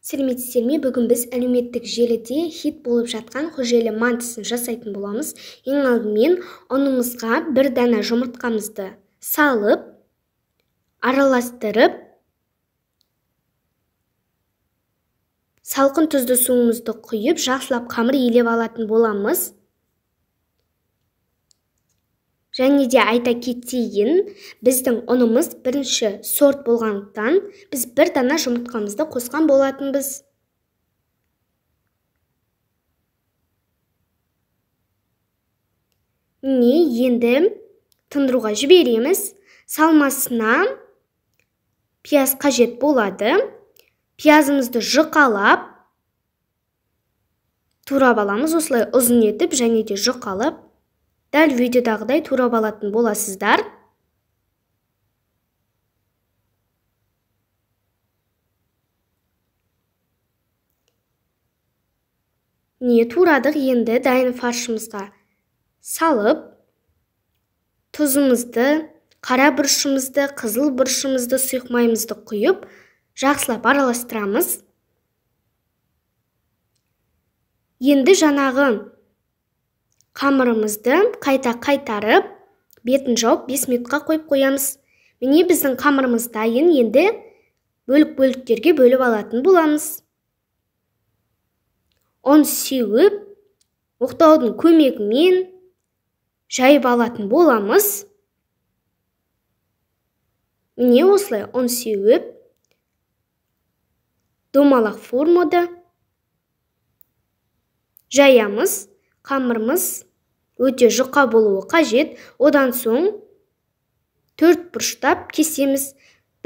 Сәлеметсіздер ме? Бүгін біз әлеуметтік желіде хит болып жатқан Хожелі мантысын жасайтын боламыз. Ең алдымен ұнымызға бір дана жұмыртқамызды салып, араластырып, салқын тұзды суымызды құйып, жақсылап қамыр илеп алатын боламыз. Және де айта кетейін, біздің ұнымыз бірінші сорт болғандықтан біз бір дана жұмыртқамызды қосқан болатынбыз. Міне, енді тындыруға жібереміз. Салмасына пияз қажет болады. Пиязымызды жұқалап турап аламыз, осылай ұзын етіп және де жұқалап. Дәл видеодағыдай турап алатын боласыздар. Міне, турадық. Енді дайын фаршымызға салып, тұзымызды, қара бұрышымызды, қызыл бұрышымызды, сұйық майымызды құйып, жақсылап араластырамыз. Енді жаңағы қамырымызды қайта қайтарып, бетін жауып 5 минутқа қойып қоямыз. Міне, біздің қамырымыз дайын. Енді бөлік-бөліктерге бөліп алатын боламыз. Ұн сеуіп, оқтаудың көмегімен жайып алатын боламыз. Міне, осылай ұн сеуіп, домалақ формада жаямыз. Қамырымыз өте жұқа болуы қажет. Одан соң 4 бұрыштап кесеміз.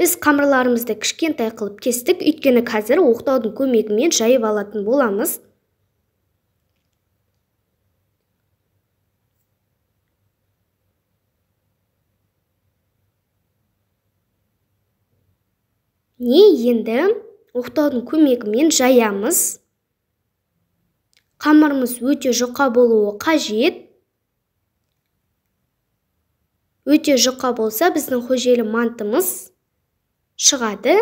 Біз қамырларымызды кішкентай қылып кестік, өйткені қазір оқтаудың көмегімен жайып алатын боламыз. Не, енді оқтаудың көмегімен жаямыз. Қамырымыз өте жұқа болуы қажет. Өте жұқа болса, біздің Хожелі мантымыз шығады.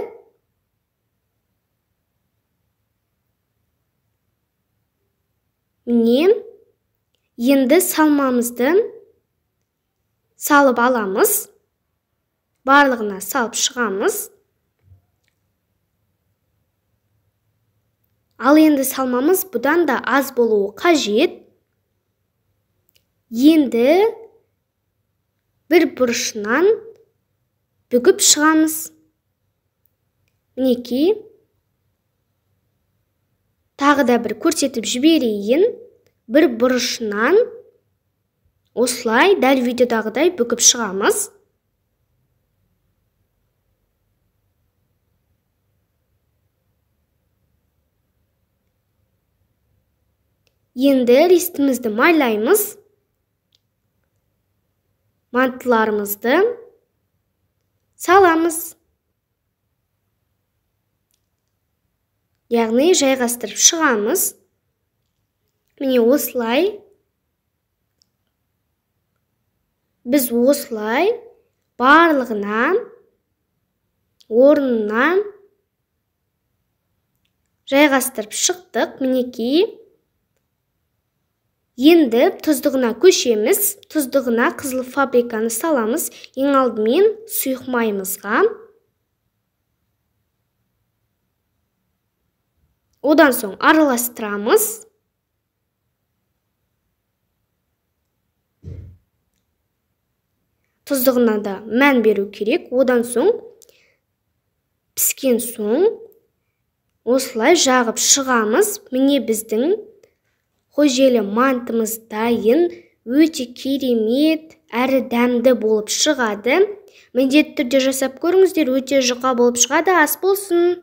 Міне, енді салмамызды салып аламыз. Барлығына салып шығамыз. Ал енді салмамыз бұдан да аз болуы қажет. Енді бір бұрышынан бүгіп шығамыз. Мінекей, тағы да бір көрсетіп жіберейін. Бір бұрышынан осылай дәл видеодағыдай бүгіп шығамыз. Енді ристімізді майлаймыз. Мантыларымызды саламыз. Яғни жайғастырып шығамыз. Міне, осылай. Біз осылай барлығына орнына жайғастырып шықтық. Мінекей. Енді тұздығына көшеміз. Тұздығына қызыл фабриканы саламыз. Ең алдымен сұйық майымызға. Одан соң араластырамыз. Тұздығына да мән беру керек. Одан соң піскен соң осылай жағып шығамыз. Міне, біздің Хожелі мантымыз дайын. Өте керемет әрі дәмді болып шығады. Міндетті түрде жасап көріңіздер, өте жұқа болып шығады. Ас болсын!